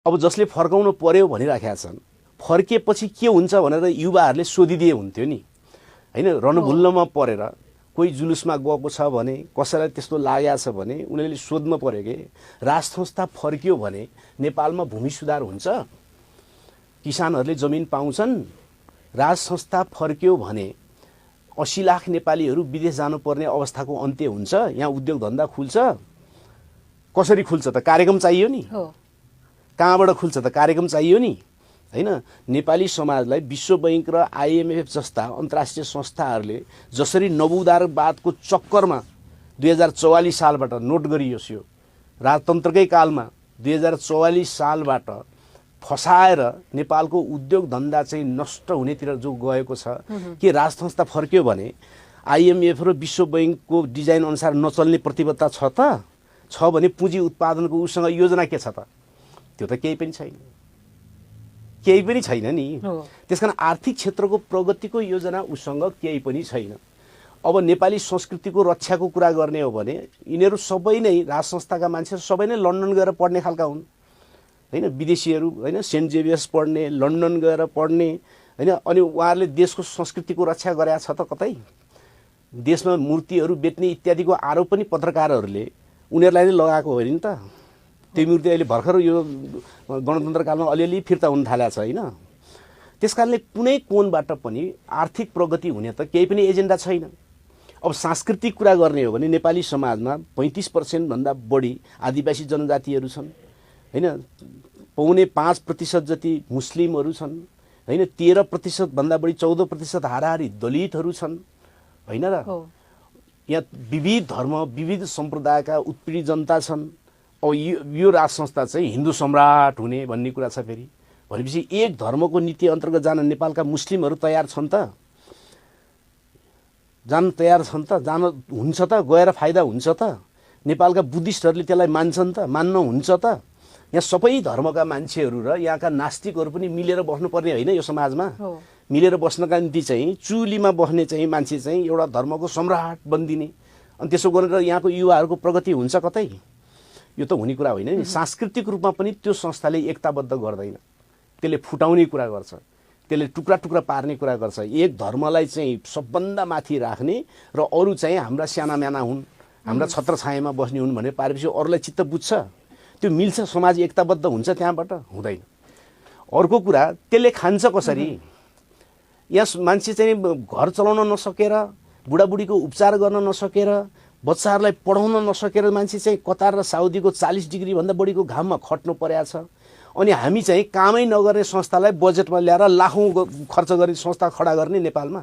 अब जसले फर्काउनु पर्यो भनिराखेका छन्, फर्किएपछि के हुन्छ भनेर युवाहरूले सोधिदिए हुन्थ्यो नि हैन। रणभुल्लमा परेर कोही जुलुसमा गएको छ भने, कसैलाई त्यस्तो लागेको छ भने उनीहरूले सोध्नु पर्यो कि राज संस्था फर्कियो भने नेपालमा भूमि सुधार हुन्छ, किसानहरूले जमिन पाउँछन्, राज संस्था फर्कियो भने 80 लाख नेपालीहरू विदेश जानुपर्ने अवस्थाको अन्त्य हुन्छ, यहाँ उद्योग धन्दा खुल्छ। कसरी खुल्छ त? कार्यक्रम चाहियो नि। कहाँबाट खुल्छ त? कार्यक्रम चाहियो नि हैन। नेपाली समाजलाई विश्व बैंक र IMF जस्ता अन्तर्राष्ट्रिय संस्थाहरूले जसरी नवोदारवादको चक्करमा 2044 सालबाट नोट गरियोस्, यो राजतन्त्रकै कालमा 2044 सालबाट फसाएर नेपालको उद्योग धन्दा चाहिँ नष्ट हुनेतिर जो गएको छ, के राज संस्था फर्क्यो भने IMF र विश्व बैंकको डिजाइन अनुसार नचल्ने प्रतिबद्धता छ त? छ भने पुँजी उत्पादनको उसँग योजना के छ त? त्यो त केही पनि छैन, केही पनि छैन नि। त्यसकारण आर्थिक क्षेत्रको प्रगतिको योजना उसँग केही पनि छैन। अब नेपाली संस्कृतिको रक्षाको कुरा गर्ने हो भने यिनीहरू सबै नै राज संस्थाका मान्छेहरू सबै नै लन्डन गएर पढ्ने खालका हुन् हैन। विदेशीहरू हैन, सेन्ट जेभियर्स पढ्ने, लन्डन गएर पढ्ने हैन। अनि उहाँहरूले देशको संस्कृतिको रक्षा गरेका छ त कतै? देशमा मूर्तिहरू बेच्ने इत्यादिको आरोप पनि पत्रकारहरूले उनीहरूलाई नै लगाएको हो नि त। त्यो मूर्ति अहिले भर्खर यो गणतन्त्र कालमा अलिअलि फिर्ता हुन थालेको छ हैन। त्यसकारणले कुनै कोणबाट पनि आर्थिक प्रगति हुने त केही पनि एजेन्डा छैन। अब सांस्कृतिक कुरा गर्ने हो भने नेपाली समाजमा 35% भन्दा बढी आदिवासी जनजातिहरू छन् हैन। 4.5% जति मुस्लिमहरू छन् हैन। 13% भन्दा बढी 14% हाराहारी दलितहरू छन् हैन र। यहाँ विविध धर्म, विविध सम्प्रदायका उत्पीडित जनता छन्। अब यो राज संस्था चाहिँ हिन्दू सम्राट हुने भन्ने कुरा छ फेरि। भनेपछि एक धर्मको नीति अन्तर्गत जान नेपालका मुस्लिमहरू तयार छन् त? जान तयार छन् त? जान हुन्छ त? गएर फाइदा हुन्छ त? नेपालका बुद्धिस्टहरूले त्यसलाई मान्छन् त? मान्न हुन्छ त? यहाँ सबै धर्मका मान्छेहरू र यहाँका नास्तिकहरू पनि मिलेर बस्नुपर्ने होइन यो समाजमा? मिलेर बस्नका निम्ति चाहिँ चुलीमा बस्ने चाहिँ मान्छे चाहिँ एउटा धर्मको सम्राट बनिदिने, अनि त्यसो गरेर यहाँको युवाहरूको प्रगति हुन्छ कतै? यो त हुने कुरा होइन नि। सांस्कृतिक रूपमा पनि त्यो संस्थाले एकताबद्ध गर्दैन, त्यसले फुटाउने कुरा गर्छ, त्यसले टुक्रा टुक्रा पार्ने कुरा गर्छ। एक धर्मलाई चाहिँ सबभन्दा माथि राख्ने र अरू चाहिँ हाम्रा साना म्याना हुन्, हाम्रा छत्रछायामा बस्ने हुन् भने पारेपछि अरूलाई चित्त बुझ्छ? त्यो मिल्छ? समाज एकताबद्ध हुन्छ त्यहाँबाट? हुँदैन। अर्को कुरा, त्यसले खान्छ कसरी? यहाँ मान्छे चाहिँ घर चलाउन नसकेर, बुढाबुढीको उपचार गर्न नसकेर, बच्चाहरूलाई पढाउन नसकेर मान्छे चाहिँ कतार र साउदीको 40 डिग्री भन्दा बढीको घाममा खट्नु परेको छ। अनि हामी चाहिँ कामै नगर्ने संस्थालाई बजेटमा ल्याएर लाखौं खर्च गर्ने संस्था खडा गर्ने नेपालमा